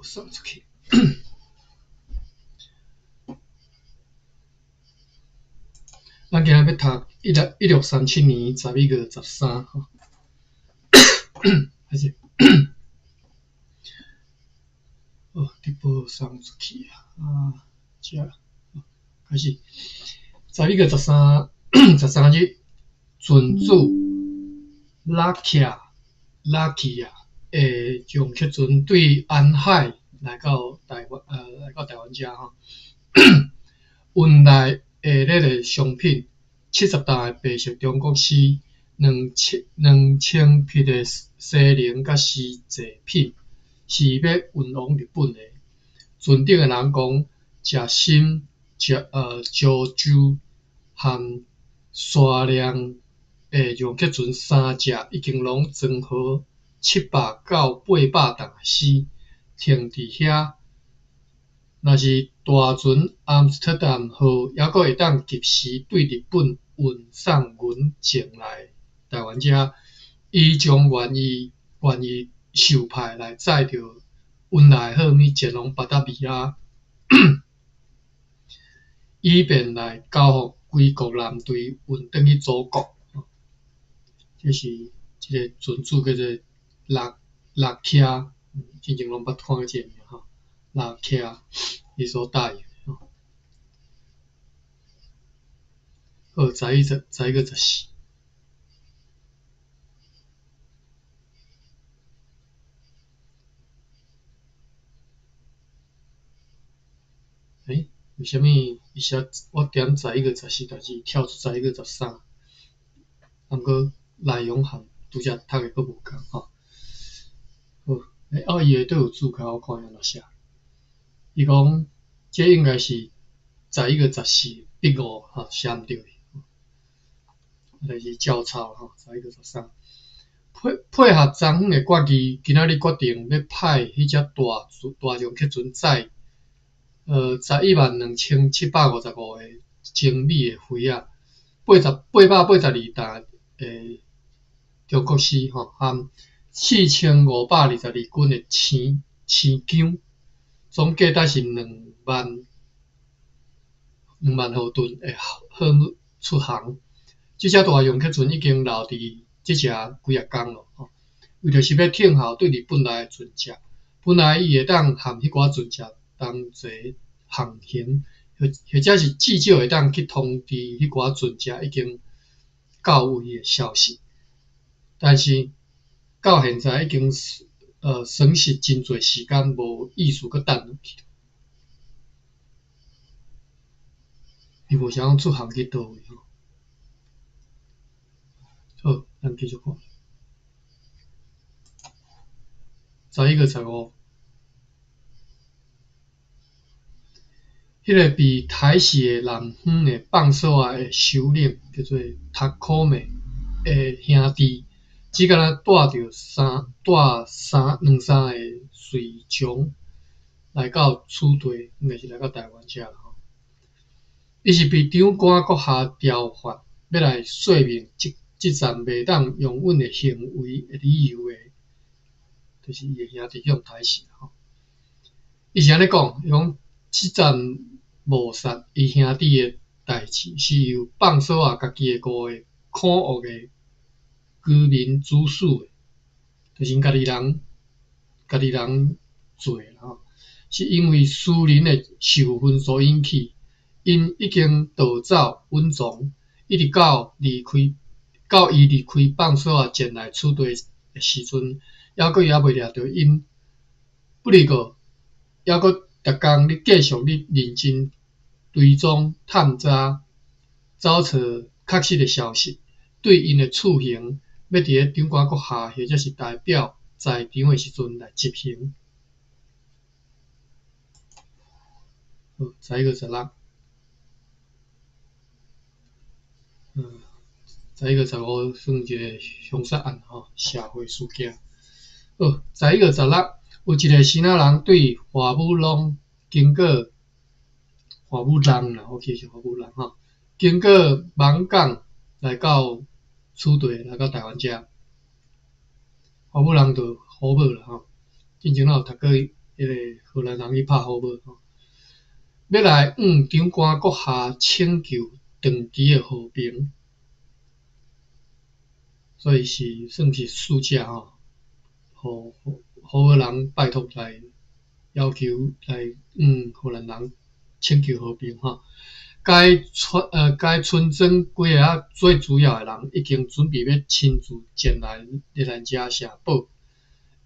送出去。咱今仔欲讀1637年11月13吼，歹勢。好，直播送出去啊！啊，遮開始。11月1313日，船主拉克拉起亞的楊克船對安海來到台灣，來到台灣遮吼，運來的咧個商品，70擔的白色中國絲，2000匹的西翎佮絲製品，是欲運往日本的。船頂的人講，食心、石州和沙量的楊克船三隻已經攏裝好700到800擔的絲，停佇遐。若是大船阿姆斯特丹號猶閣會當及時對日本運送銀前來台灣遮，伊將願意受派來載著運來的貨物前往巴達維亞，以便來交予歸國艦隊運轉去祖國。這是這個船主叫做拉拉克，之前攏捌看過這個名吼，拉克伊所答應的吼。好，11月14。欸，為啥物伊寫我點11月14，但是跳出11月13？啊，毋過內容和拄才讀的閣無仝吼。好，欸，哦，伊下底有注解，我看伊按怎寫。伊講，這應該是11月14筆誤吼寫毋對去，但是照抄吼，11月13。配合昨昏的決議，今仔日決定欲派彼隻大楊克船載112,755個精美的魚仔，882擔的中國絲吼，含4,522斤的生薑，總計達是2萬毫噸的貨物出航。這隻大楊克船已經留佇這遮幾仔工咯，吼，為著是欲聽候對日本來的船隻。本來伊會當和彼寡船隻同齊航行，或者是至少會當去通知彼寡船隻已經到位的消息。但是到現在已經損失真濟時間，無意思閣等落去。伊無想講出航去佗位吼。好，咱繼續看。11月15，彼個被刣死的南方的放索仔的首領叫做塔可美的兄弟，只敢若帶著三帶三兩三个隨從來到此地，應該是來到台灣遮啦吼。伊是被長官閣下調發，欲來說明這站袂當容忍的行為的理由的，就是伊的兄弟去予刣死吼。伊是按呢講，伊講這站謀殺伊兄弟的代誌，是由放索仔家己的五個可惡的居民主使的，就是𪜶家己人做的吼，是因為私人的仇恨所引起。𪜶已經逃走隱藏，一直到伊離開放索仔前來此地的時陣，猶閣猶未掠著𪜶。不過，猶閣逐工咧繼續咧認真追蹤探查，找出確實的消息，對𪜶的處刑，欲佇咧長官閣下或者是代表在場的時陣來執行。好，11月16。11月15算一個兇殺案吼，社會事件。好，11月16，有一個支那人對華武朗經過華武人啦，我記是華武人吼，經過艋舺來到此地，來到台灣遮。華武人就好無啦吼，之前咱有讀過彼個荷蘭人去拍好無吼，欲來向長官閣下請求長期的和平，所以是算是使者吼，予好無人拜託來要求來向荷蘭人請求和平吼。該村該村莊幾个仔最主要的人已經準備欲親自前來熱蘭遮城堡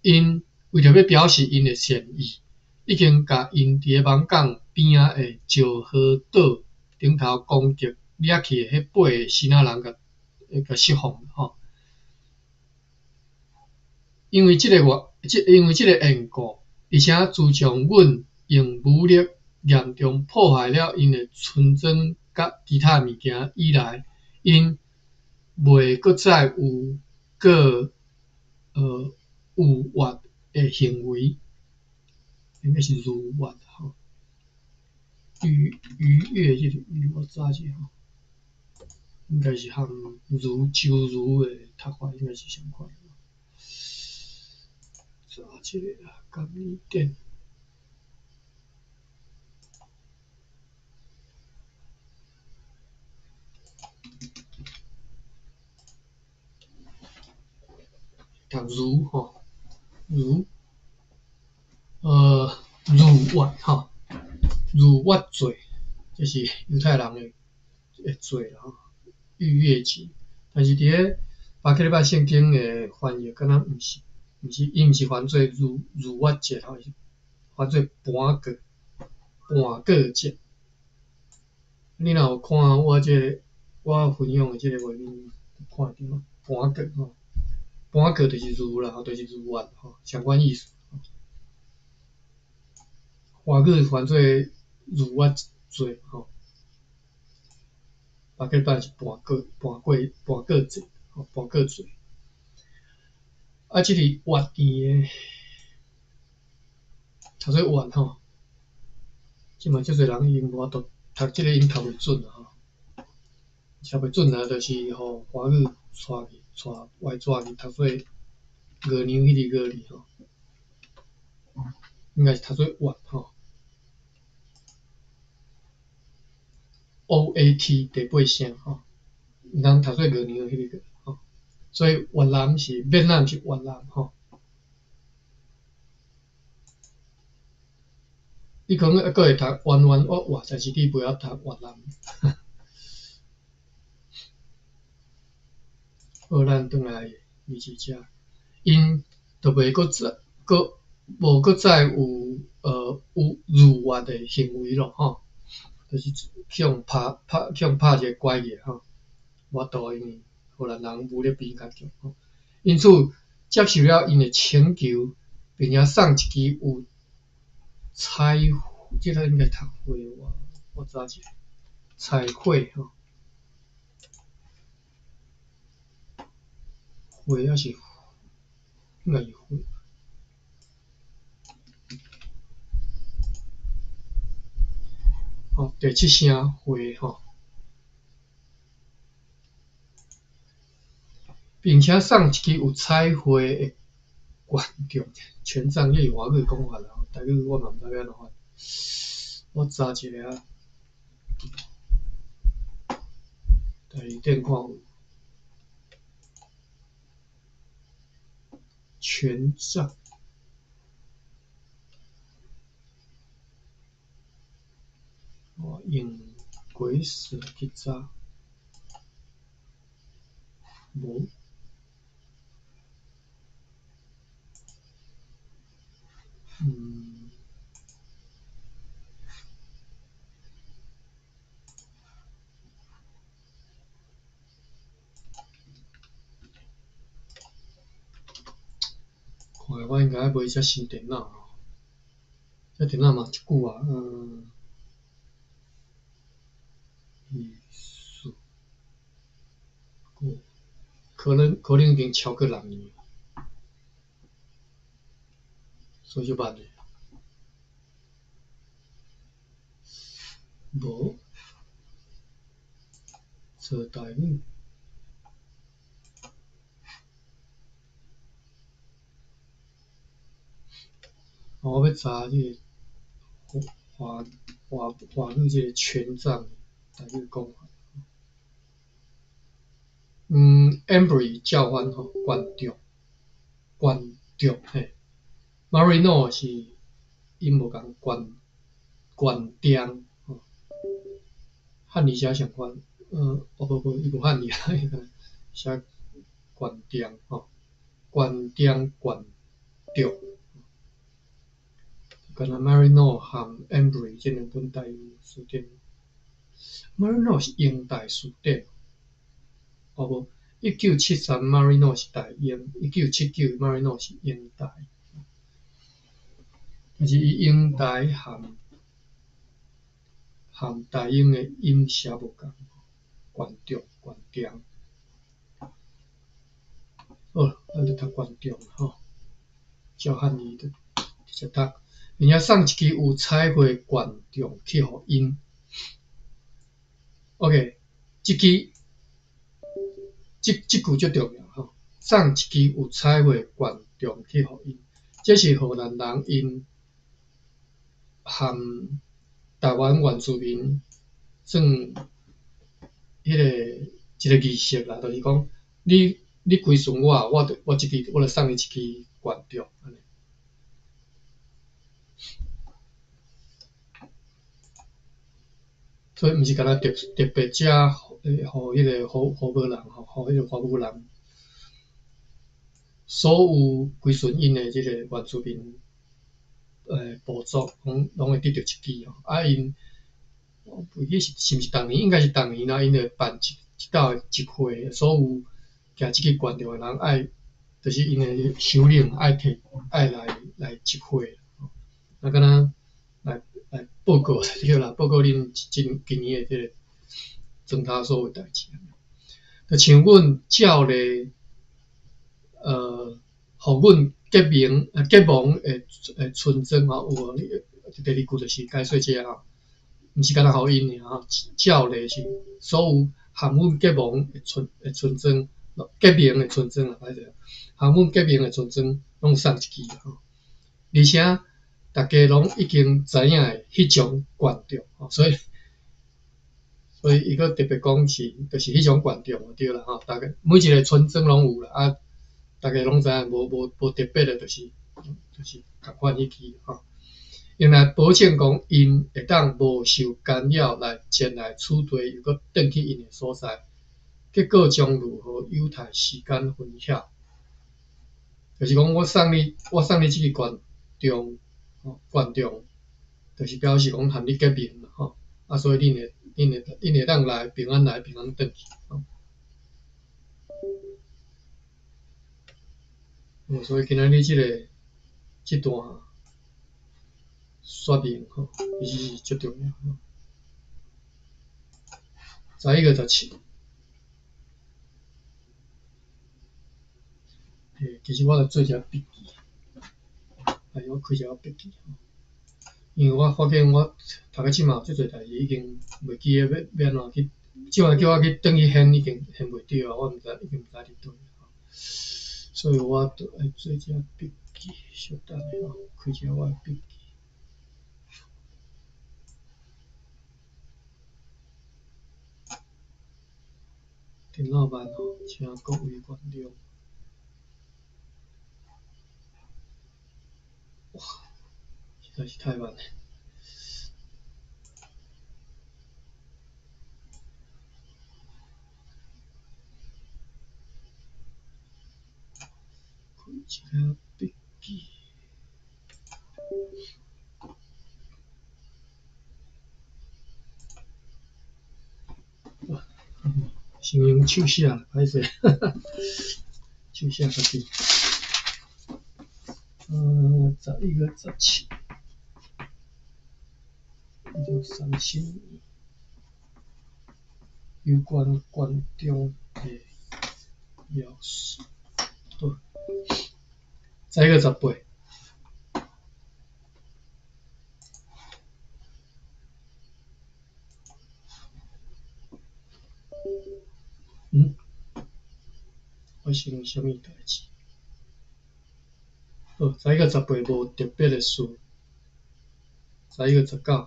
，𪜶為著欲表示𪜶的善意，已經共𪜶佇个網港邊仔的石河島頂頭攻擊掠去的彼八个支那人共釋放吼。因為這个因為這个緣故，而且自從阮用武力嚴重破壞了𪜶的村莊佮其他物件以來，𪜶袂閣再有閣逾越的行為，應該是逾越吼，逾越這個逾我查者吼，應該是含如周如的讀法應該是相仝。查這个啊，甘尼典。讀如吼，如，逾越吼，逾越節，這是猶太人的節吼，逾越節。但是佇咧巴克禮拜聖經的翻譯，敢若毋是，毋是，伊毋是翻做逾越節吼，是翻做盤過節。你若有看我這个我分享的這个畫面，看會著盤過吼。盤過就是逾啦，吼，就是逾越吼，相關意思。華語翻做逾越節吼，巴克禮拜是盤過節，吼，盤過節。啊，這个越甜的，讀做越吼，這嘛足濟人已經無法度讀這个音讀袂準啦吼，讀袂準啊，就是予華語帶去帶歪紙去讀做月娘彼个月字吼，應該是讀做越吼。OAT 第八聲吼，毋通讀做月娘彼个吼，所以越南是越南是越南吼。你可能猶閣會讀彎彎越越，但是你袂曉讀越南。好，咱轉來二節，𪜶就袂閣再閣無閣再有逾越的行為咯吼，就是去予拍拍去予拍一个拐去吼，無法度，因為荷蘭人武力比𪜶較強吼，因此接受了𪜶的請求，並且送一支有彩，這个應該讀花，我查者彩繪吼，花抑是應該是花。吼，第七聲花吼，並且送一支有彩繪的權杖，權杖，這是華語講法啦，台語我嘛毋知欲按怎翻。我查一下啊，台語典看有權杖。我用鬼使去查，無。看來我應該愛買一隻新電腦吼，這電腦嘛足久啊，二、四、五，可能已經超過6年，所以就慢的。無，做台語。我欲查這个華華華語這个權杖台語講法。Embry 照翻吼，權杖，權杖嘿。Maryknoll 是音無仝，權權杖吼。漢字寫相款，哦無無，伊無漢字啦，伊寫權杖吼，權杖權杖。敢若 Maryknoll 含 Embry 這兩本台語辭典，Maryknoll 是英台辭典，哦無，1973 Maryknoll 是台英，1979 Maryknoll 是英台，但是伊英台含含台英的音寫無仝，權杖權杖。好，咱就讀權杖吼，照漢字就直接讀。並且送一支有彩繪權杖去予𪜶。OK，這支這這句足重要吼，送一支有彩繪權杖去予𪜶，這是荷蘭人𪜶含台灣原住民算彼个一个儀式啦，就是講你你歸順我，我就我這支我就送你一支權杖。按呢。所以毋是干焦特特別遮予彼个荷荷無人吼，予彼個華語人，所有歸順𪜶的這個原住民部族，攏攏會得著一支吼。啊，𪜶我袂記是是毋是逐年，應該是逐年啦，𪜶會辦一一道的集會，所有舉這支權杖的人愛，就是𪜶的首領愛提愛來來集會，啊，敢若來來報告對啦，報告恁今今年的這个莊頭所有代誌。就像阮照例，予阮結盟結盟的的村莊吼，有無？第二句就是解說這吼，毋是干焦予𪜶爾吼，照例是所有含阮結盟的村的村莊，結盟的村莊啦，歹勢，含阮結盟的村莊攏送一支吼，而且逐家攏已經知影的彼種權杖吼，所以所以伊閣特別講是，就是彼種權杖就對啦吼，逐家每一个村莊攏有啦，啊，逐家攏知影，無無無特別的，就是就是仝款彼支吼。用來保證講，𪜶會當無受干擾來前來此地，又閣轉去𪜶的所在。結果將如何猶太時間分曉？就是講，我送你，我送你這支權杖，權杖，就是表示講含你結盟嘛，吼。啊，所以恁會、恁會、恁會當來平安來平安轉去，吼。所以今仔日這个這段說明吼，其實是足重要。11月17，其實我來做一下筆記，哎，我開一下筆記，因為我發現我讀到這馬有足濟代誌已經袂記得欲欲按怎去，這馬叫我去轉去現已經現袂著啊，我毋知已經毋知佇佗，所以我著愛做一下筆記，稍等下吼，開一下我的筆記。電腦慢吼，請各位原諒。哇，實在是太慢了。開一下筆記。先用手寫，歹勢，手寫較緊。11月17，1937年，有關權杖的描述。好，11月18。發生啥物代誌？好，11月18無特別的事。11月19，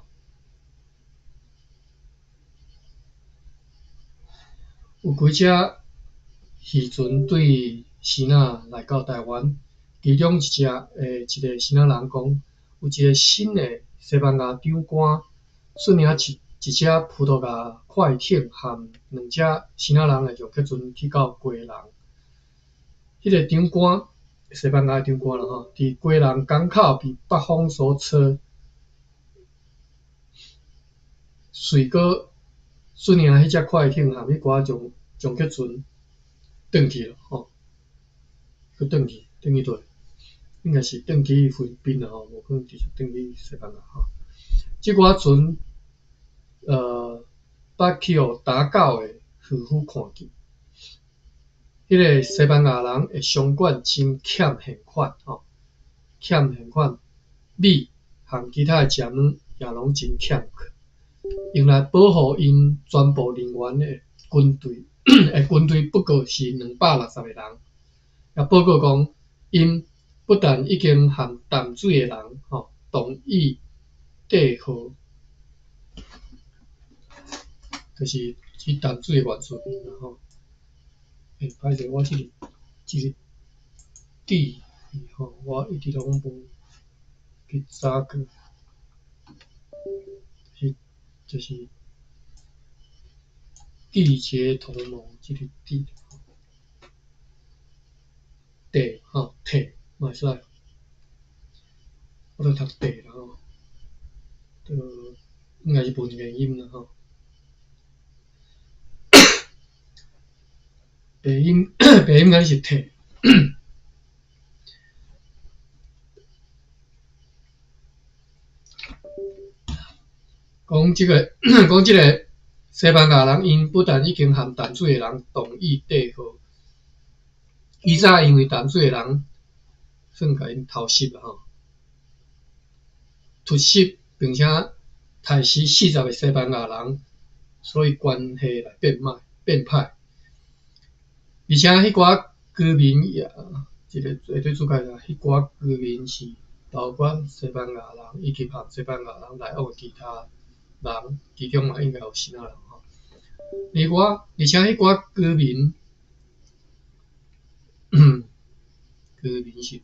有幾隻漁船對支那來到臺灣，其中一隻的一个支那人講，有一个新的西班牙長官率領一一隻葡萄牙快艇和兩隻支那人的撞客船去到基隆。彼个長官，西班牙的長官啦吼，佇基隆港口被北風所吹，隨閣率領彼隻快艇和彼寡撞撞客船轉去了吼，閣轉去，轉去佗？應該是轉去菲律賓啦吼，無可能直接轉去西班牙吼。這寡船，捌去予打狗的漁夫看見。彼个西班牙人的商館真欠現款吼，欠現款，米和其他的食物也攏真欠缺，用來保護𪜶全部人員的軍隊，的軍隊不過是260個人。也報告講，𪜶不但已經和淡水的人吼同意締和，就是去淡水的原住民啦吼。欸，歹勢，我這個字吼，我一直攏無去查過，就是締結同盟這個締，締吼，締嘛會使，我都讀締啦吼，就應該是文言音啦吼。白音，白音敢是締。講這个，講這个西班牙人，𪜶不但已經和淡水的人同意締和，以早因為淡水的人算共𪜶偷襲啦吼，突襲並且殺死40個西班牙人，所以關係來變歹變歹。而且彼寡居民也，這个會對主解彼寡居民是包括西班牙人以及和西班牙人來往的其他人，其中嘛應該有支那人吼。而我，而且彼寡居民，居民是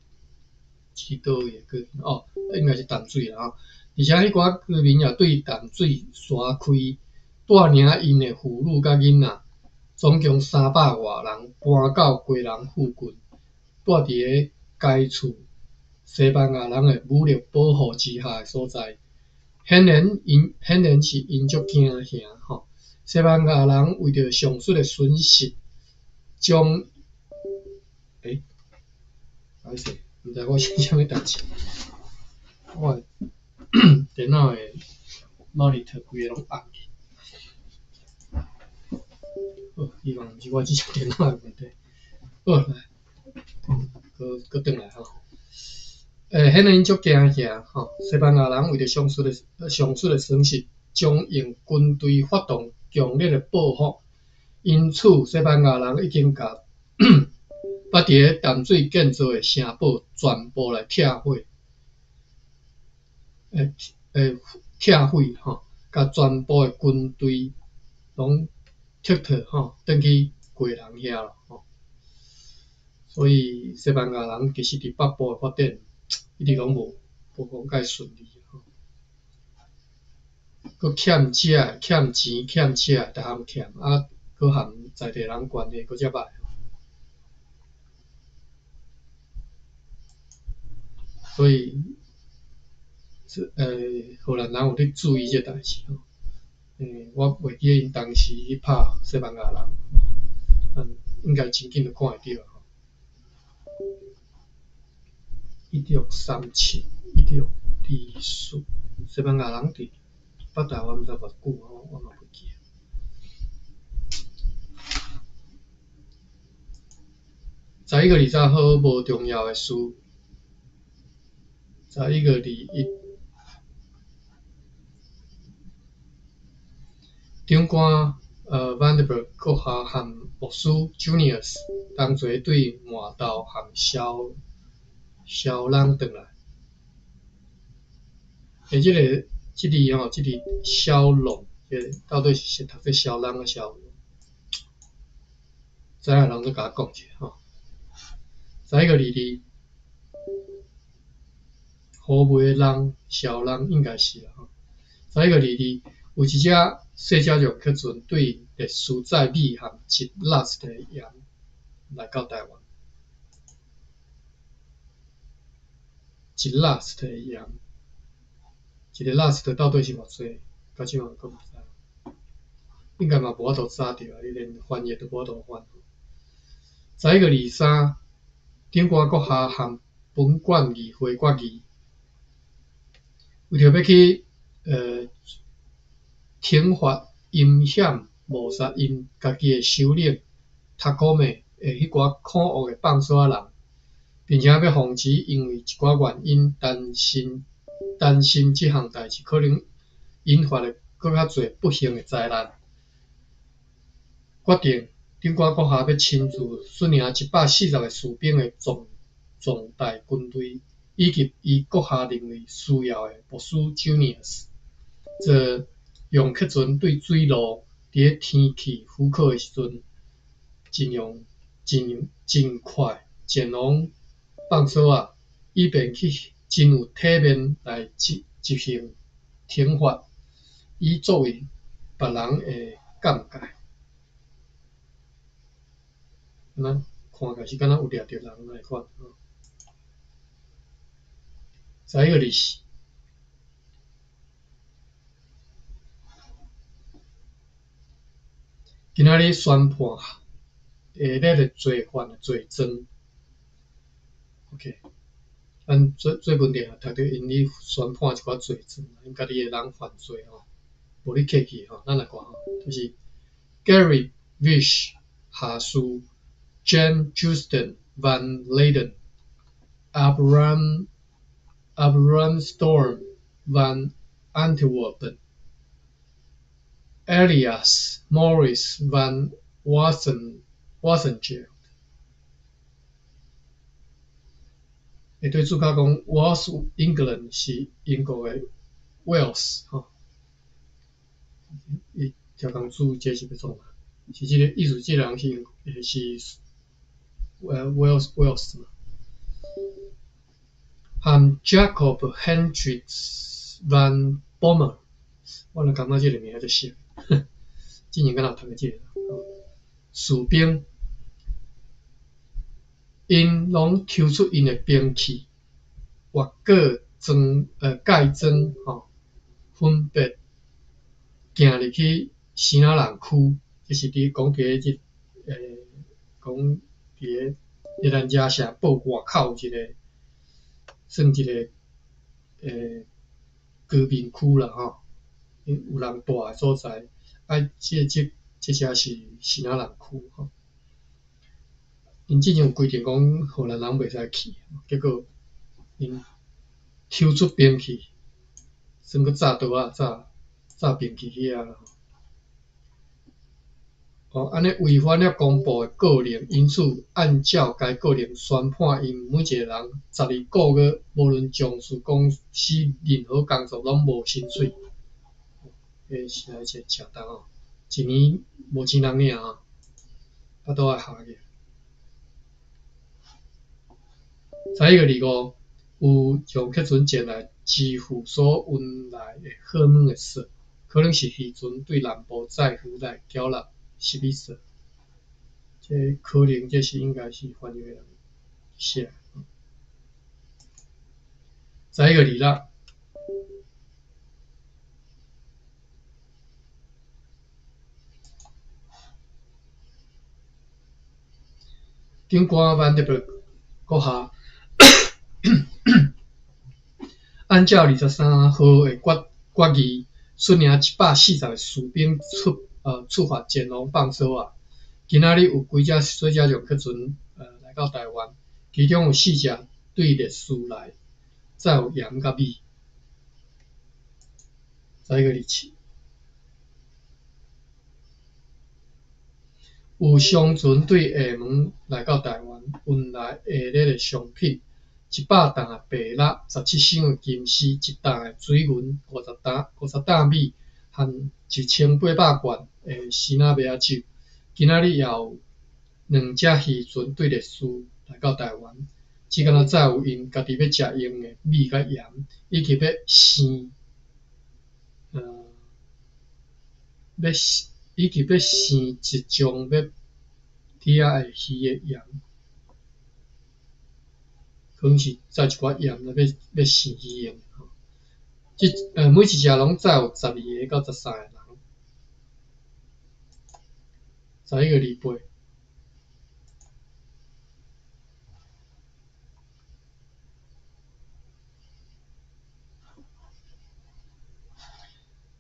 是佗位的居民哦，應該是淡水啦吼。而且彼寡居民也對淡水沙開，帶領𪜶的婦女佮囡仔，總共300外人搬到基隆附近，蹛佇个該處西班牙人的武力保護之下的所在。顯然𪜶顯然是𪜶足驚嚇吼。西班牙人為著上述的損失，將欸，歹勢，毋知我是啥物代誌，我的電腦的 monitor 規个攏暗去。好，希望毋是我這隻電腦的問題。好，來，閣閣轉來吼。欸，顯然𪜶足驚嚇吼。西班牙人為著上述的損失，將用軍隊發動強烈的報復。因此，西班牙人已經共捌佇个淡水建造的城堡全部來拆毀，欸欸拆毀吼，共全部的軍隊攏撤退吼，轉去基隆遐咯吼。所以西班牙人其實佇北部的發展一直攏無無講介順利吼。閣欠食的、欠錢、欠食的，逐項欠，啊，閣和在地人關係閣遮歹。所以，是荷蘭人有咧注意這代誌吼。我袂記得𪜶當時去拍西班牙人，但應該真緊就看會著吼。1637、1624，西班牙人佇北台灣毋知偌久吼，我嘛袂記得。11月20號無重要的事。11月21，長官Vanderburg閣下和牧師 Junius 同齊對麻豆和蕭消人轉來。欸，這个這字吼，這字消浪，到底是讀做消人抑消？知影人閣共我講一下吼。11月22，虎尾人、消人應該是啦吼。11月22，有一隻細隻楊克船對歷史載米含一拉斯的鹽來到台灣。一拉斯的鹽，一个拉斯的到底是偌濟？到這馬閣毋知，應該嘛無法度查著啊！你連翻譯都無法度翻。11月23，長官閣下含本縣議會決議，為著欲去懲罰陰險謀殺𪜶家己的首領塔可美的彼寡可惡的放索仔人，並且欲防止因為一寡原因擔心這項代誌可能引發的閣較濟不幸的災難，決定長官閣下欲親自率領140个士兵的壯大軍隊，以及伊閣下認為需要的牧師 Junius 坐楊克船對水路，佇咧天氣許可的時陣，盡量盡快前往放索仔，以便去真有體面來執行懲罰，以作為別人的鑑戒。咱看起來是敢若有掠著人那款吼。11月24，今仔日宣判下列的罪犯的罪狀。OK，咱最近定定讀著𪜶咧宣判一寡罪狀，𪜶家己的人犯罪吼，無咧客氣吼，咱來看吼，就是 Gary Vish 下士 Jan Justin van Leyden、Abraham Storm van Antwerpen、Elias Morris van Wassenaar。會對注腳講，Wales England 是英國的 Wales 吼。伊超工注這是欲創啥？是這个意思，這个人是 Wales 嘛？含 Jacob Hendricks van Bomer，我若感覺這个名足熟，之前敢若有讀過這个士兵，𪜶攏抽出𪜶的兵器，越過莊界莊吼，分別行入去生仔人區，這是佇講佇咧這講佇咧咱遮城堡外口一个算一个居民區啦吼，有人蹛的所在，啊，這遮是生仔人區吼。𪜶之前有規定講荷蘭人袂使去，結果𪜶抽出兵器，算閣炸刀仔，炸兵器去遐。哦，按呢違反了公布的誥令，因此按照該誥令宣判𪜶每一個人12個月，無論從事公司任何工作，攏無薪水。欸，實在是誠重吼，一年無錢通領吼，腹肚愛合去。11月25，有楊克船前來支付所運來的荷門的稅，可能是漁船對南部載魚來繳納11稅。這可能這是應該是翻譯的人寫。11月26，長官萬特別閣下按照23號的決議，率領140个士兵出發前往放索仔。今仔日有幾隻細隻楊克船來到台灣，其中有四隻對列斯來，載有鹽佮米。11月27，有商船對廈門來到台灣，運來下列的商品， 100担的白蠟，17箱的金絲，1担的水銀，50担米，和1800罐的西拿麦仔酒。今仔日也有兩隻漁船對列斯來到台灣，只敢若載有𪜶家己欲食用的米佮鹽，以及欲生一種欲佇遐的魚的鹽，可能是載一寡鹽來欲生魚用的吼。每一隻攏載有12個到13個人。11月28。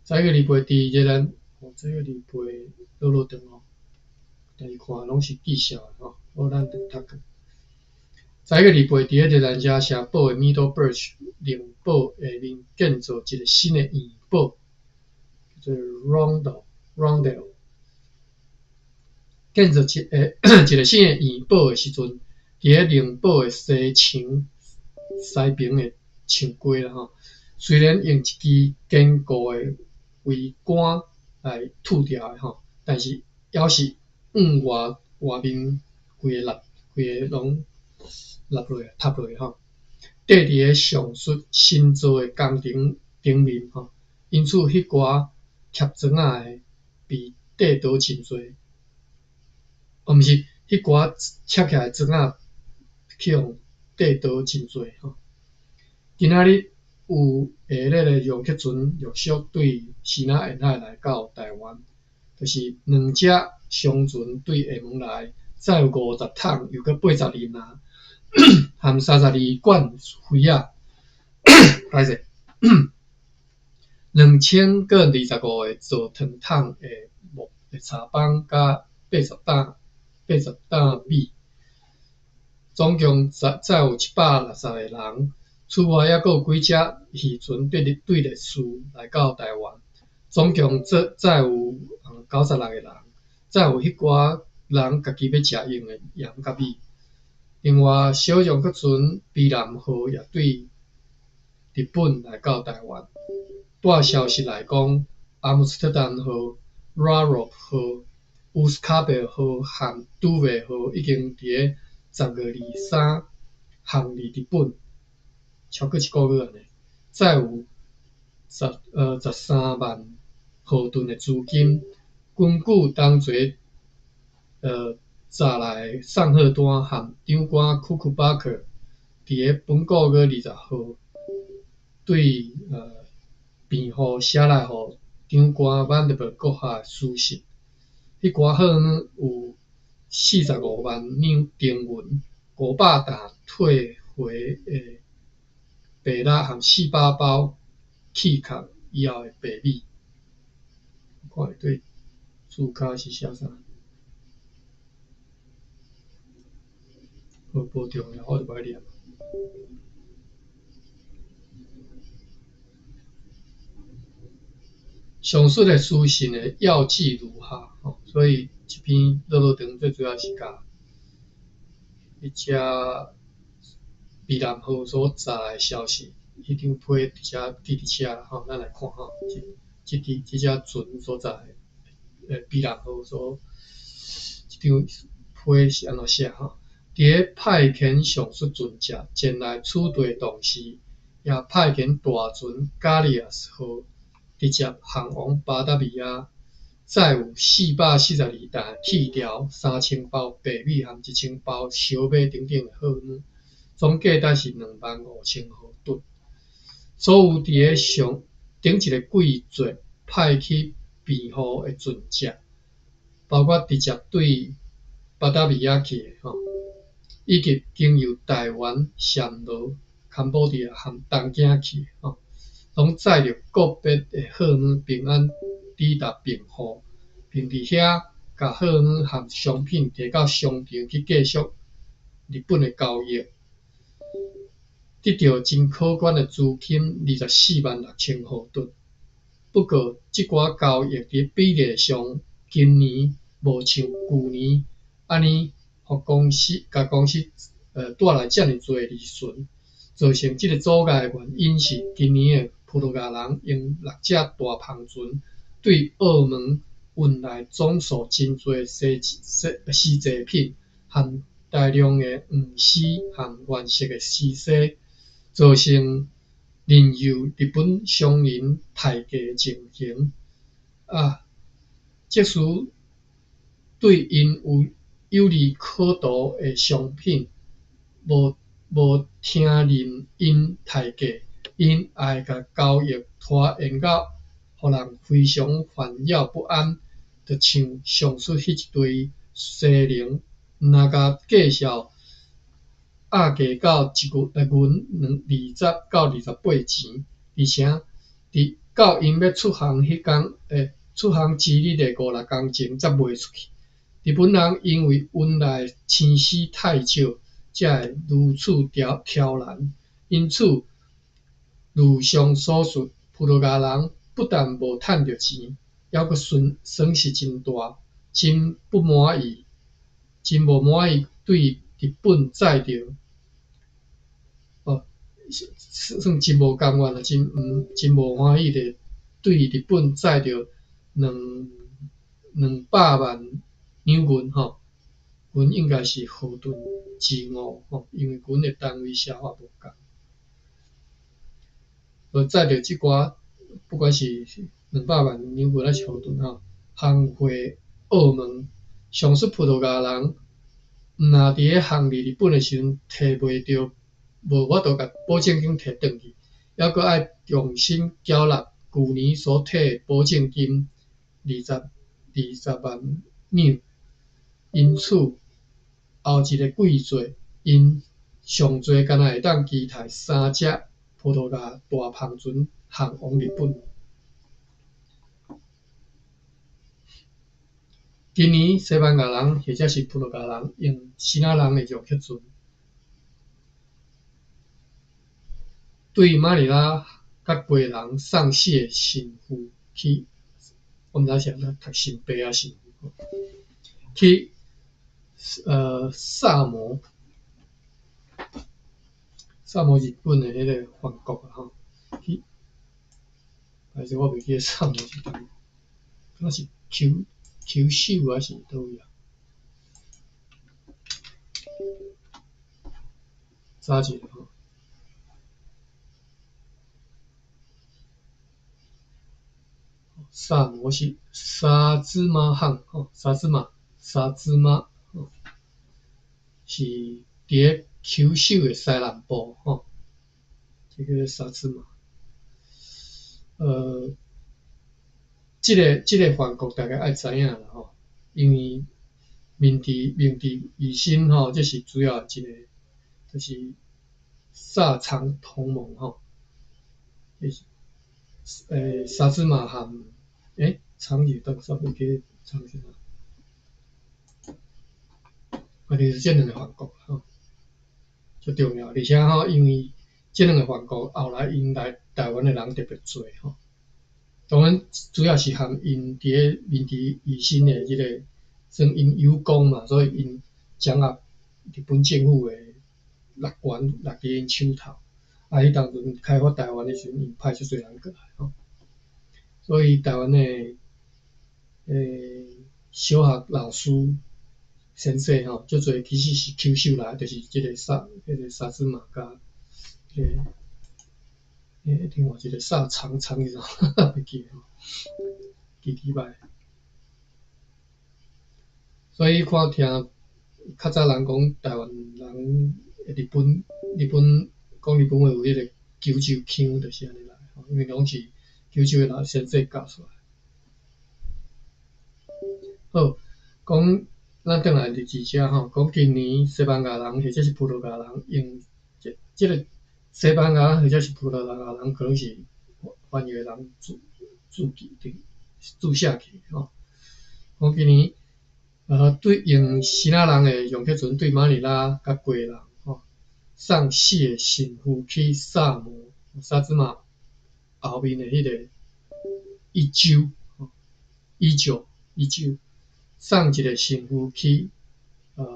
11月28佇熱蘭，哦，11月28落落長哦，但是看攏是記數的吼，好，咱就讀過。11月28佇咧熱蘭遮城堡的 Middleburg 棱堡下面建造一个新的院堡，叫做 Rondel。建造一个新的院堡的時陣，佇咧棱堡的西牆西爿的牆街啦吼，雖然用一支堅固的圍桿來揬牢的吼，但是猶是往外面規个立，規个攏立落來，塌落來吼。綴佇咧上述新造的工程頂面吼，因此彼寡疊磚仔的被綴倒真濟，哦，毋是，彼寡疊起來的磚仔去予綴倒真濟吼。今仔日有下日的楊克船陸續對支那沿海來到台灣，就是兩隻商船對廈門來，載有50桶，又閣82籃，含32罐肥仔，歹勢，2025个做糖桶的木的茶枋，佮80担米，總共載有160個人。此外，猶閣有幾隻漁船對列斯來到台灣，總共載有96個人，載有彼寡人家己欲食用的鹽佮米。另外，小楊克船卑南號也對日本來到台灣。帶消息來講，阿姆斯特丹號、拉羅號、烏斯卡貝號和杜維號已經佇咧10月23航離日本，超過一個月按呢，載有13萬荷噸的資金。根據當時查來的送貨單和長官庫庫巴克佇咧本個月20號對辯護寫來予長官萬德伯閣下書信，彼寡貨呢有45萬兩丁銀、500擔退回的白蠟和400包去殼以後的白米。我看伊對註腳是寫啥？好，無重要，我就無愛念。上述的書信的要旨如下，吼，所以這篇落落長最主要是共彼隻卑南號所載的消息，彼張批佇遮記佇遮，吼，咱來看吼，這隻船所載的卑南號所這張批是按怎寫吼？佇咧派遣上述船隻前來此地同時，也派遣大船加利亞斯號直接航往巴達維亞，載有442擔鐵條、3000包白米和1000包燒麥等等的貨物，總價值是25000荷噸。所有佇咧上頂一个季節派去辯護的船隻，包括直接對巴達維亞去的吼，以及經由台灣、暹羅、柬埔寨和東京去的吼，攏載著個別的貨物平安抵達平戶，並佇遐共貨物和商品提到商場去繼續日本的交易，得著真可觀的資金246000荷噸。不過，這寡交易佇比例上，今年無像舊年按呢，予公司共公司帶來遮爾濟利潤。造成這个阻礙的原因是，今年的葡萄牙人用六隻大帆船對澳門運來總數真濟絲製品和大量的黃絲和原色的絲紗，造成任由日本商人刣價的情形。啊，即使對𪜶有有利可圖的商品，無聽任𪜶刣價，𪜶也會共交易拖延到予人非常煩擾不安，就像上述彼一堆西寧，毋若共介紹壓價到一銀20到28錢，而且佇到𪜶欲出航彼工，出航之日的五六工前才賣出去。日本人因為運來的青絲太少，才會如此刁難。因此，如上所述，葡萄牙人不但無趁著錢，猶閣損失真大，真不滿意，真無滿意對日本載著，算真無甘願啊，真無歡喜的對日本載著200萬兩銀吼，銀應該是毫盾之誤吼，因為銀的單位寫法無仝。所以載著這寡，不管是200萬兩銀還是毫盾吼，航回澳門，上述葡萄牙人毋若佇咧航離日本的時陣，提袂著，無法度共保證金提轉去，猶閣愛重新繳納舊年所提的保證金20萬兩。因此，後一個季節，𪜶上濟干焦會當期待三隻葡萄牙大帆船航往日本。今年西班牙人或者是葡萄牙人用支那人的讓克船，對馬尼拉佮雞籠送四个神父去，我毋知是按怎讀神父抑神父，去薩摩，薩摩日本的彼个藩國啊吼，去，但是我袂記得薩摩是佗位，敢若是丘州還是佗位啊？查一下吼。薩摩是沙茲瑪罕吼，沙茲瑪，沙茲瑪吼，是佇咧丘州的西南部吼，這个沙茲瑪。這个藩國大家愛知影啦吼，因為明治維新吼，這是主要一個，就是薩長同盟吼，就是沙茲瑪罕，長是當煞袂記長是啥，反正是這兩個藩國吼，足重要，而且吼，因為這兩個藩國後來𪜶來台灣的人特別濟吼，當然主要是含𪜶佇咧明治維新的這個算𪜶有功嘛，所以𪜶掌握日本政府的六權落佇𪜶手頭，啊，彼當陣開發台灣的時陣，𪜶派足濟人過來吼，所以台灣的小學老師先生吼，足濟其實是丘州來，就是這個彼個沙茲瑪佮另外一個薩長長是啥，袂記吼，記記歹。所以看聽較早人講台灣人日本講日本話有彼個九州腔，就是按呢來吼，因為攏是九州的老先生教出來。好，講咱轉來日誌遮吼，講今年西班牙人或者是葡萄牙人用這個西班牙人或者是葡萄牙人，可能是翻譯的人注記注寫起吼。講今年對用支那人的讓克船對馬尼拉佮雞籠吼，送四个神父去薩摩沙茲瑪後面的彼個伊州吼，伊州送一个神父去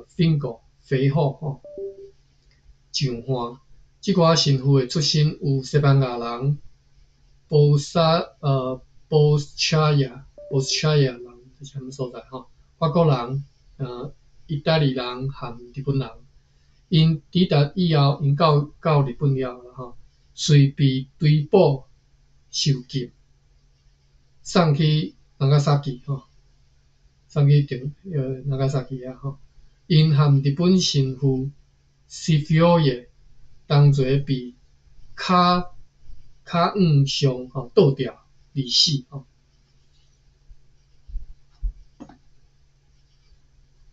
芬國肥後吼上岸，這寡神父的出身有西班牙人、波薩呃波查亞波查亞人，這是啥物所在吼？法國人、意大利人和日本人。𪜶抵達以後，𪜶到到日本了吼，隨被追捕受禁，送去長崎吼，送去長長崎遐吼。𪜶和日本神父西佛耶同齊被跤跤腕上吼倒吊而死吼。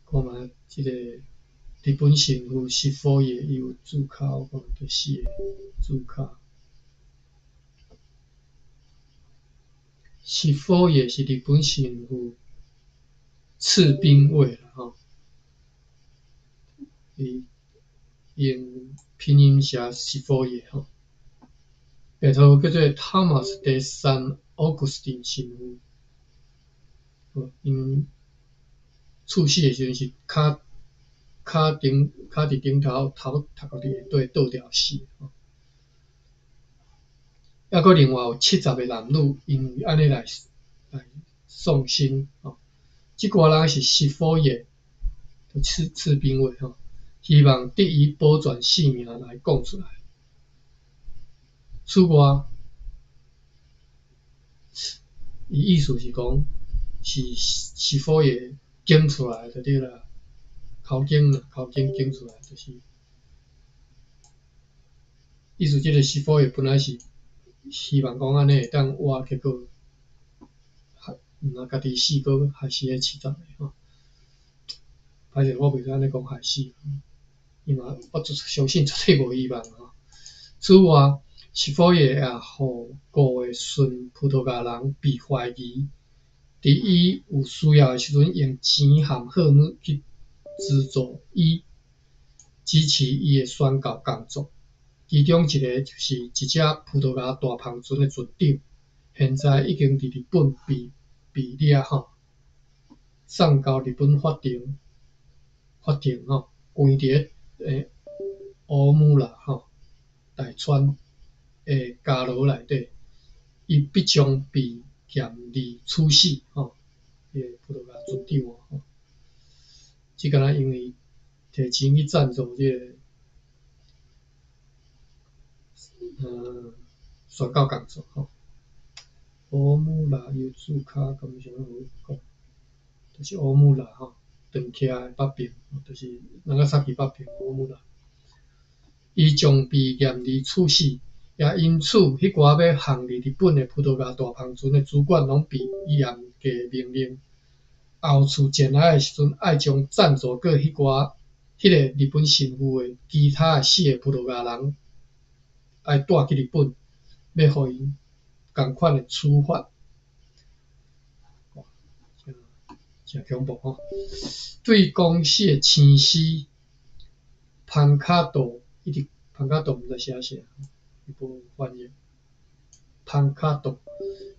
看覓這個日本神父西佛耶，伊有註腳，看覓這四个註腳。西佛耶是日本神父赤兵衛啦吼，伊用拼音寫西佛耶吼，白頭叫做 Thomas de San Augustin 神父，𪜶處死的時陣是跤跤頂跤佇頂頭頭頭殼佇下底倒吊死。抑閣另外有70個男女，因為按呢來來喪生吼。這寡人是西佛耶，赤赤兵衛吼，希望得以保全性命來講出來。此外，伊意思是講，是西佛耶講出來就對啦，口供啦，口供講出來就是，意思這個西佛耶本來是希望講按呢會當活，結果害毋若家己死，閣害死彼70個吼。歹勢，我袂使按呢講害死，伊嘛我相信絕對無希望吼。此外，西佛耶也予五個純葡萄牙人被懷疑，佇伊有需要的時陣，用錢和貨物去資助伊，支持伊的宣教工作。其中一个就是一隻葡萄牙大帆船的船長，現在已經佇日本被被掠吼，送交日本法庭，法庭吼，關佇咧烏姆拉吼大川的監牢內底，伊必將被嚴厲處死吼。彼个葡萄牙船長吼，這敢若因為提錢去贊助這个宣教工作吼。烏姆拉伊有註腳，敢有啥物好講？就是烏姆拉吼，長崎的北邊，就是長崎北邊烏姆拉。伊將被嚴厲處死，也因此，彼寡欲航入日本的葡萄牙大帆船的主管，攏被嚴格命令，後次前來的時陣，愛將贊助過彼寡彼个日本神父的其他的四个葡萄牙人，愛帶去日本，欲予𪜶仝款的處罰。真真恐怖吼！對公司的青師潘卡多，一直潘卡多毋知寫啥，伊無翻譯。潘卡多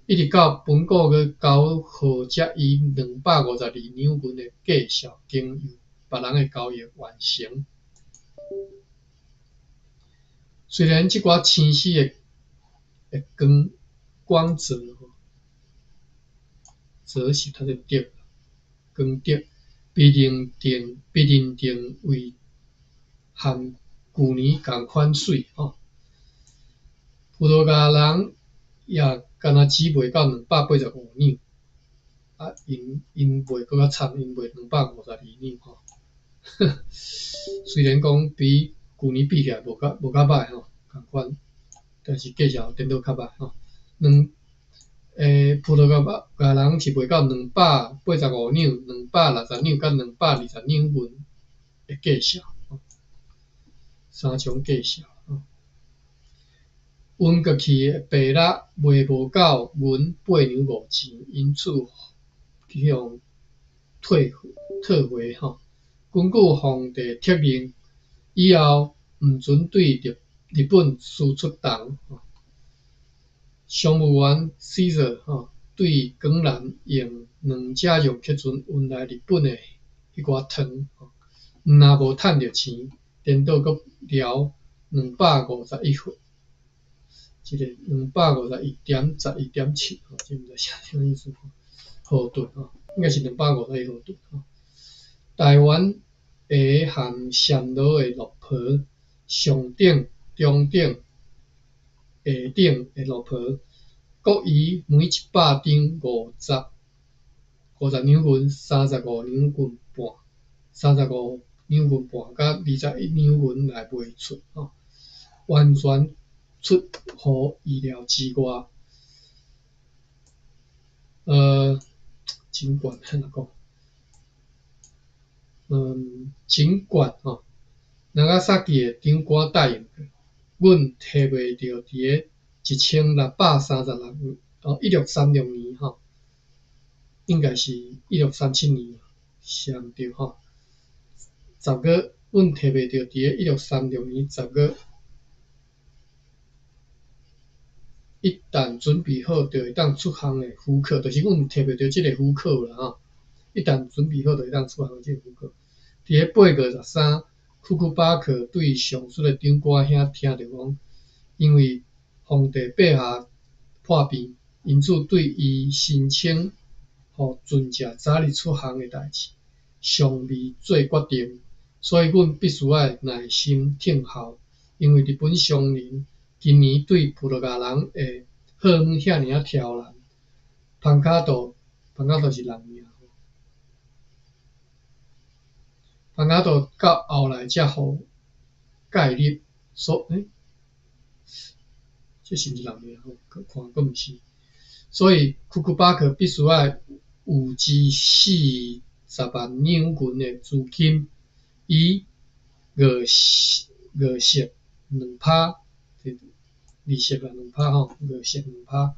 一直到本個月9號才以252兩銀的價數經由別人的交易完成。雖然這寡青絲的的光光澤吼，澤是讀做德，光澤被認定被認定為和舊年仝款媠吼。葡萄牙人也敢若只賣到285兩，啊，𪜶𪜶賣閣較慘，𪜶賣252兩吼。雖然講比舊年比起來無較無較歹吼，仝款，但是價錢顛倒較歹吼。兩葡萄牙人是賣到285兩、260兩佮220兩銀的價數，三種價數。運過去的白蠟賣無夠銀8兩5錢，因此去予退退回吼。根據皇帝敕令，以後毋准對日日本輸出銅。商務員 Caesar 吼對江南用兩隻用客船運來日本的彼寡糖，毋若無趁著錢，顛倒閣撩251號，這个251.11.7吼，這毋知啥物意思吼，號噸吼，應該是251號噸吼。台灣下含暹羅的落婆，上等、中等、下等的落婆，各以每100張50兩銀、35兩銀半、35兩銀半佮21兩銀來賣出吼，完全出乎意料之外。盡管按怎講？盡管吼，納加薩基的長官答應過，阮提袂著佇咧1636哦，1636年吼，應該是1637年，寫毋對吼。十月，阮提袂著佇咧1636年10月，一旦準備好，就會當出航的許可，就是阮提袂著這个許可啦吼。一旦準備好，就會當出航這个許可。佇咧8月13，庫庫巴克對上述的長官遐聽著講，因為皇帝陛下破病，因此對伊申請予船隻早日出航的代誌，尚未做決定，所以阮必須愛耐心等候，因為日本商人今年對葡萄牙人的貨物遐爾仔挑難。潘卡多，潘卡多是人名。潘卡多到後來才予介入，所欸，這是毋是人名吼？看閣毋是。所以庫庫巴克必須愛預支40萬兩銀的資金，以五息2%，利息啊2%吼，五息兩趴，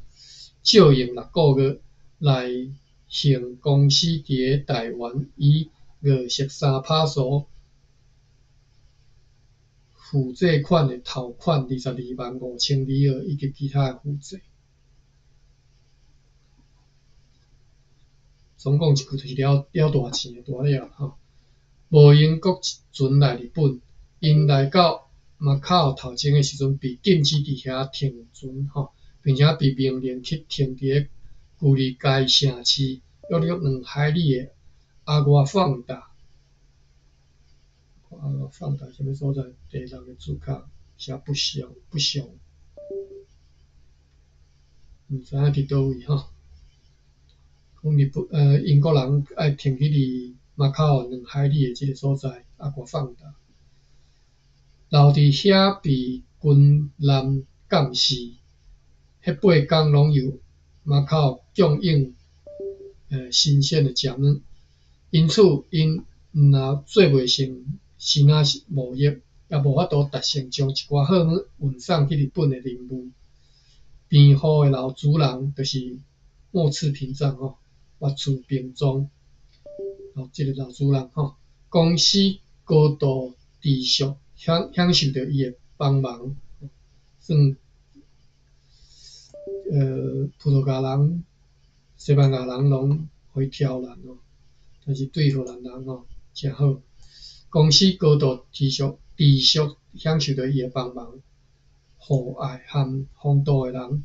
借用6個月來行公司佇咧台灣以五息3%所負債款的頭款225,000里爾以及其他的負債。總共一句就是了了大錢大了吼。無英國船來日本，𪜶來到馬卡奧頭前的時陣，被禁止佇遐停船吼，並且被命令去停佇咧距離該城市約略2海里的阿外放達。阿外放達啥物所在？第六个註卡寫不詳不詳，毋知影佇佗位吼。講日本英國人愛停去離馬卡奧2海里的這个所在，阿外放達，留佇遐被軍艦監視，彼8工攏由馬卡奧供應新鮮的食物，因此𪜶毋若做袂成支那貿易，也無法度達成將一寡貨物運送去日本的任務。辯護的老主人就是末次平藏吼，末次平藏，哦，這个老主人吼，公司高度知足，享受著伊的幫忙，算葡萄牙人、西班牙人攏予伊挑難哦，但是對荷蘭人吼誠好。公司高度知足，知足享受著伊的幫忙、和藹和風度的人，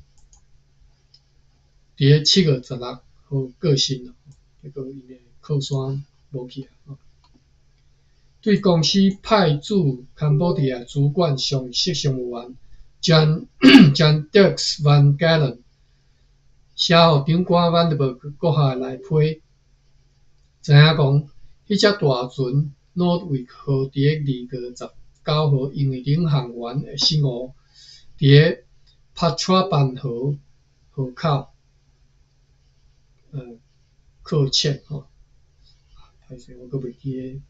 佇咧7月16號過身咯，結果𪜶的靠山無去啊。對公司派駐柬埔寨主管上席商務員 Jan Dirks van Galen 寫予長官萬德伯閣下來批，知影講，彼隻大船諾維號佇咧2月19號因為領航員的失誤，佇咧帕特班河河口擱淺吼。歹勢，我閣袂記得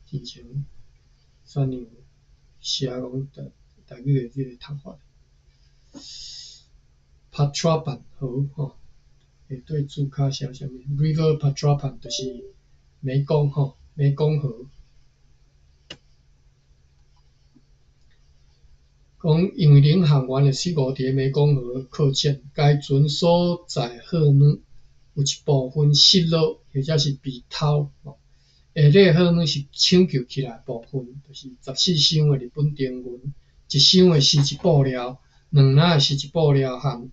之前啥人寫講台語的這个讀法。帕特班河吼，下底註卡寫啥物？River Patrapan 就是湄公吼，湄公河。講因為領航員的失誤，佇咧湄公河擱淺，該船所載貨物有一部分失落或者是被偷。下底貨物是搶救起來的部分，就是14箱的日本丁銀、一箱的絲質布料，兩籃的絲質布料含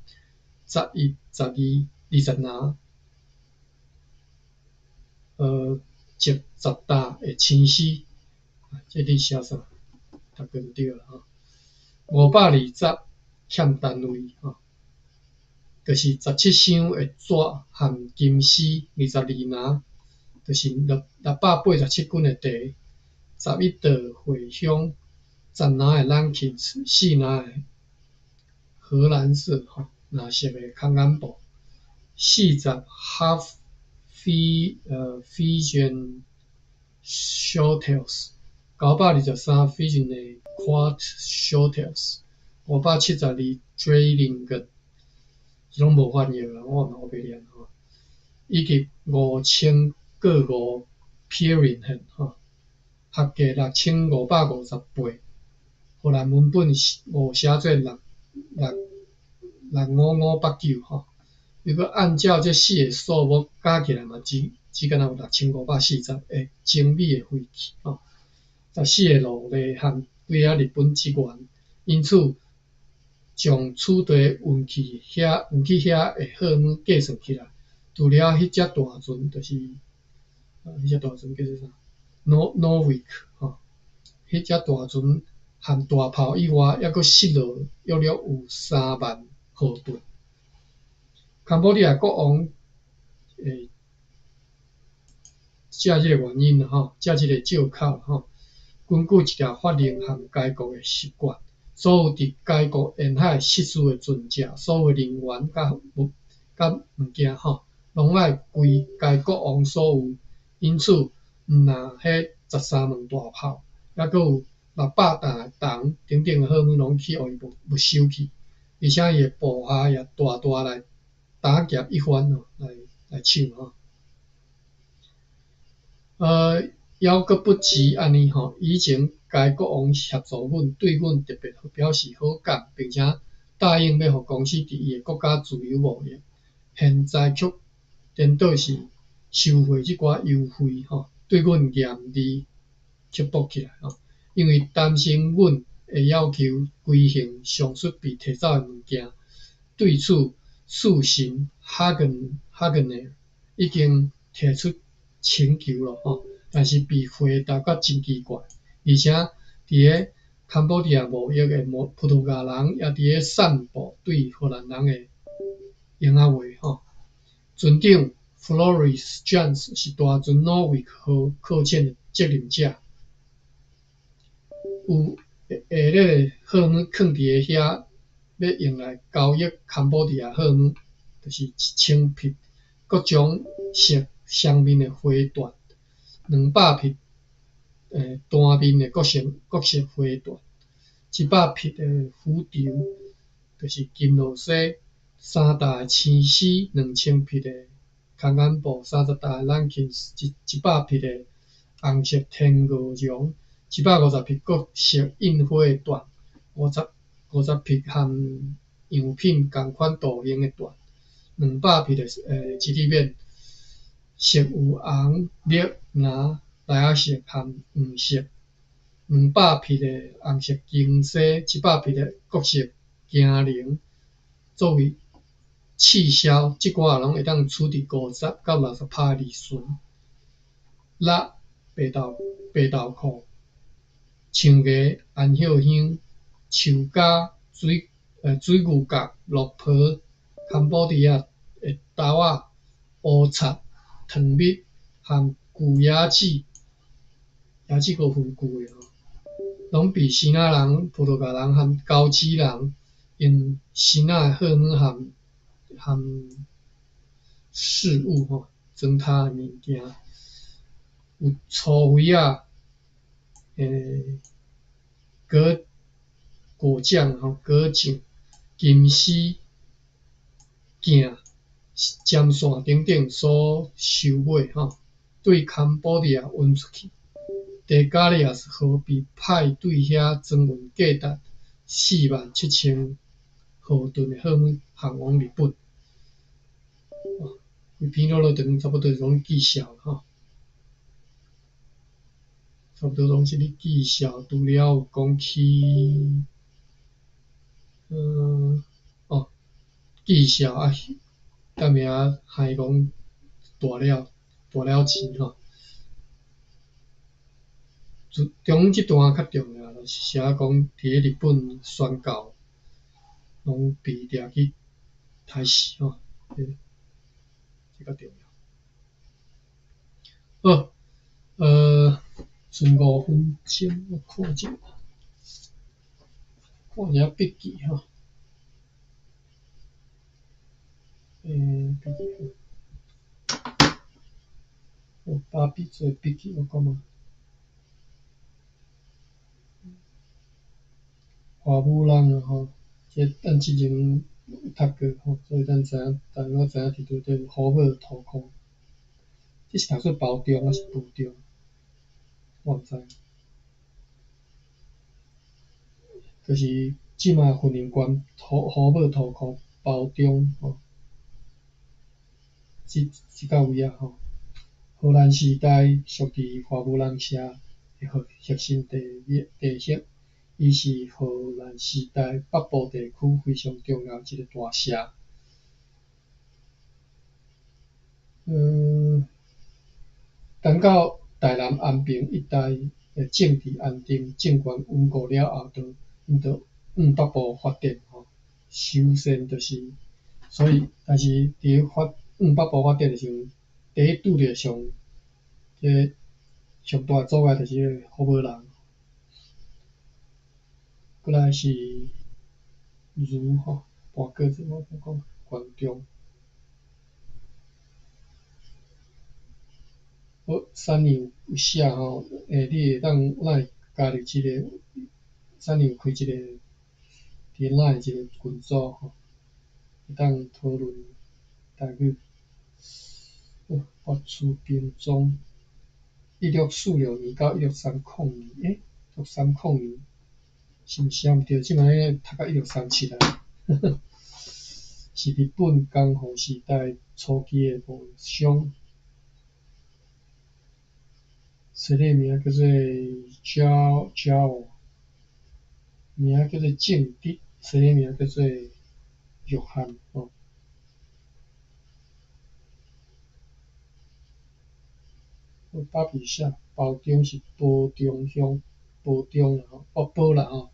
11、12、20籃，值10擔的青絲，這你寫啥？讀過就對啦吼。520欠單位吼，就是17箱的紙含金絲，22籃，就是687斤的茶，11袋茴香，10籃的 napkins，4籃的荷蘭色吼藍色的空間布，40 half Frisian shotels，923 Frisian 的 quart shotels，572 Dralingen，這攏無翻譯啦，我嘛烏白念吼，以及5000個5 Pieringen 吼，合計6558，荷蘭文本誤寫做六六六五五八九吼。如果按照這四个數目加起來嘛，只敢若有6540個精美的飛器吼。14个奴隸和幾仔日本職員，因此將此地運去遐的貨物計算起來，除了彼隻大船，就是彼隻大船叫做啥？Noortwyck 吼，彼隻大船和大炮以外，猶閣失落約略有3萬荷噸。康波迪亞國王藉這个原因吼，藉這个藉口吼，根據一條法令和該國的習慣，所有佇該國沿海失事的船隻，所有人員佮物件吼，攏愛歸該國王所有。因此，毋但彼13門大炮，猶閣有600擔的銅等等的貨物攏去予伊沒收去，而且伊的部下也大大來打劫一番吼，來搶吼。猶閣不止按呢吼，以前該國王協助阮，對阮特別表示好感，並且答應欲予公司佇伊的國家自由貿易。現在卻顛倒是收回這寡優惠吼，對阮嚴厲刻薄起來吼，因為擔心阮會要求規行上述被提走的物件。對此，四神哈根已經提出請求了吼，但是被回答甲真奇怪，而且佇咧康波迪亞貿易的葡萄牙人也佇咧散布對荷蘭人的閒仔話吼。船長 Floris Jansz 是大船 Noortwyck 號擱淺的責任者，有下列的貨物囥佇咧遐，欲用來交易康波迪亞貨物，就是1000匹各種色雙面的花緞，200匹單面的各色花緞，100匹的虎頭，就是金螺絲，3擔的青絲，2000匹的空間布，30擔的 napkins，100匹的紅色天鵝絨，150匹各色印花的緞，50匹和樣品仝款圖形的緞，200匹的織織面，色有紅、綠、藍、藍仔色和黃色，200匹的紅色金絲，100匹的各色金鈴，作為試銷，這寡攏會當取佇50到60%的利潤。蠟、白豆蔻、象牙、安歇香、樹膠、水牛角、綠袍、康波迪亞的豆仔、烏贼、糖蜜和舊椰子，椰子閣分舊的吼，攏被支那人、葡萄牙人和高知人用支那的貨物和飾物吼，裝他的物件，有粗肥仔、果醬吼、果醬、金絲、鏡、針線等等所收買吼，對康波迪亞運出去。戴加利亞斯號被派對遐裝運價值47,000荷噸的貨物航往日本。規篇落落長，差不多攏記紹吼，差不多攏是咧記紹，除了有講起。哦，記數啊，踮遐害講大了大了錢吼。中這段較重要，就是寫講佇咧日本宣教，攏被掠去刣死吼，這較重要。好，剩5分鐘，我看一下，看一下筆記吼。筆記。我爸比做筆記，我講嘛。華武人吼，這咱之前有讀過吼，所以咱知影，大概知影佇佗底有虎尾塗箍。這是讀做包中抑是埔中？我毋知。就是這馬雲林縣虎虎尾塗箍包中吼，這這个位仔吼。荷蘭時代屬佇華武人社的核心地域地域。伊是荷蘭時代北部地區非常重要一個大社。等到台南安平一帶的政治安定、政權穩固了後，就𪜶就往北部發展吼。首先就是，所以，但是佇咧發往北部發展的時陣，第一拄著上這個上大的阻礙就是彼個虎尾人。過來是儒吼，跋過這我講觀眾。好，三年有寫吼，你會當咱會加入這個，三年有開一個佇 LINE 一個群組吼，會當討論台語。好，發出平裝，1646年到1630年，1630年是毋是啊？毋對，這擺咧讀到1637啊，是日本江戶時代初期的謀商。這個名叫做焦焦，名叫做正直，這個名叫做約翰吼。巴比寫包中是褒中鄉，褒中啦吼，哦褒啦吼，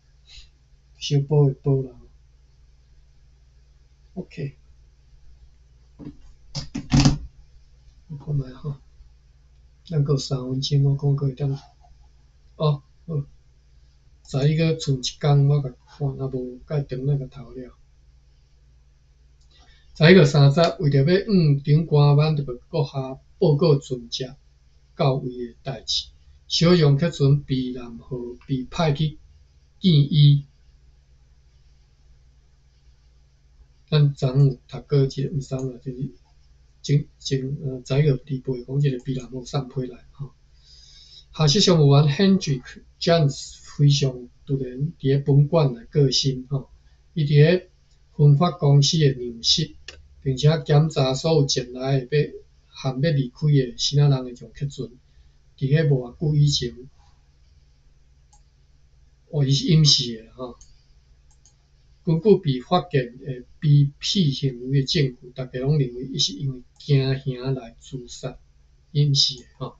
小褒的褒啦。OK，我看覓吼，咱閣有3分鐘，我看閣會當。哦，好，十一個剩一工，我共看，若無蓋長咱共頭了。11月30，為著欲向長官万德閣下報告船隻到位的代誌，小楊客船避難號被派去見伊。咱昨昏有讀過這個，毋是昨昏啦，就是前前11月28講這個避難號送批來吼。下屬商務員 Hendrik Jans 非常突然佇咧本館來過身吼，伊佇咧分發公司的糧室，並且檢查所有前來的欲和欲離開的新仔人的楊克船，佇咧無偌久以前，哦，伊是隱死的吼。根據被發現的卑鄙行為的證據，大家攏認為伊是因為驚嚇來自殺隱死的吼。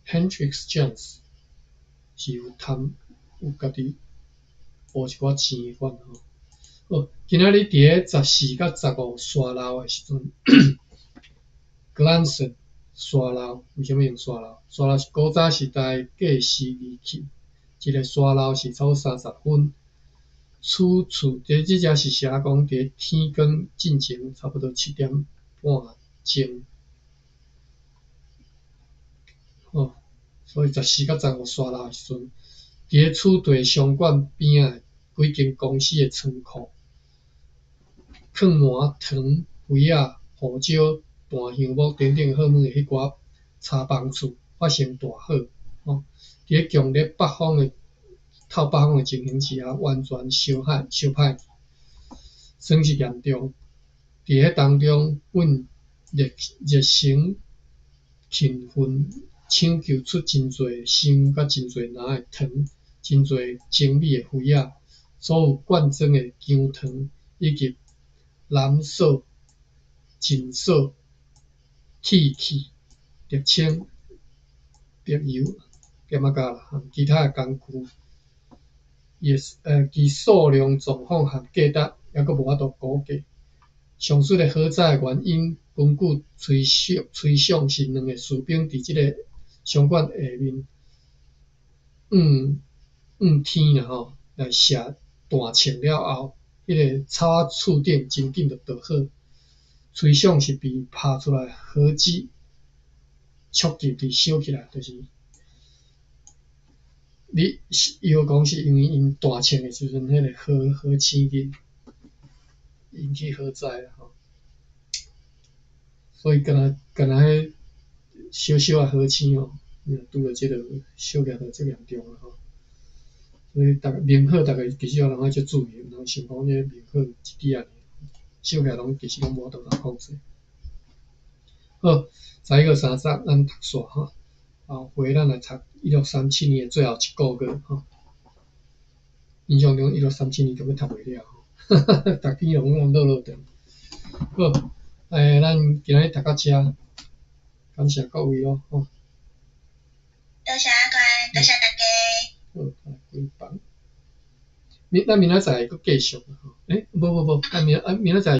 Hendrik Jans 是有貪有家己烏一寡錢的款吼。好，今仔日佇咧14佮15沙漏的時陣，Glanson 沙漏，為啥物用沙漏？沙漏是古早時代計時儀器，一個沙漏是差不多30分。此處這這只是寫講佇咧天光進前差不多7點半鐘。吼，所以14佮15沙漏的時陣，佇咧此地商館邊仔的幾間公司的倉庫，囥滿糖、萵仔、胡椒、檀香木等等好物的彼寡柴房厝發生大火，吼！佇咧強烈北風的透北風的情形之下，完全燒歹燒歹去，損失嚴重。佇彼當中，阮熱熱誠勤奮搶救出真濟箱佮真濟籃的糖，真濟精美的妃仔，所有罐裝的薑糖以及藍素、錦素、鐵器，竹籤、柏油、點仔膠啦，含其他的工具。伊的其數量狀況和價值，猶閣無法度估計。上述的火災的原因，根據推想，推想是兩个士兵佇這个商館下面向向天啦吼，來射彈銃了後，彼个草仔厝頂真緊就著火。推想是被拍出來火舌觸及佇燒起來，就是你伊有講是因為𪜶彈銃的時陣，彼个火火星去引起火災啦吼。所以敢若敢若彼小小仔火星吼，拄著這个燒起來就足嚴重啊吼。所以逐明火，逐家其實攏愛足注意，毋通想講彼個明火一支仔爾，燒起來攏其實攏無法度通控制。好，11月30，咱讀煞吼。後回咱來讀1637年的最後一個月吼。印象中1637年根本讀袂了，逐天攏落落長。好，咱今仔日讀到遮，感謝各位囉吼。多謝阿關，多謝大家。好，來關房。明咱明仔載閣繼續吼。欸，無無無，咱明啊明仔載。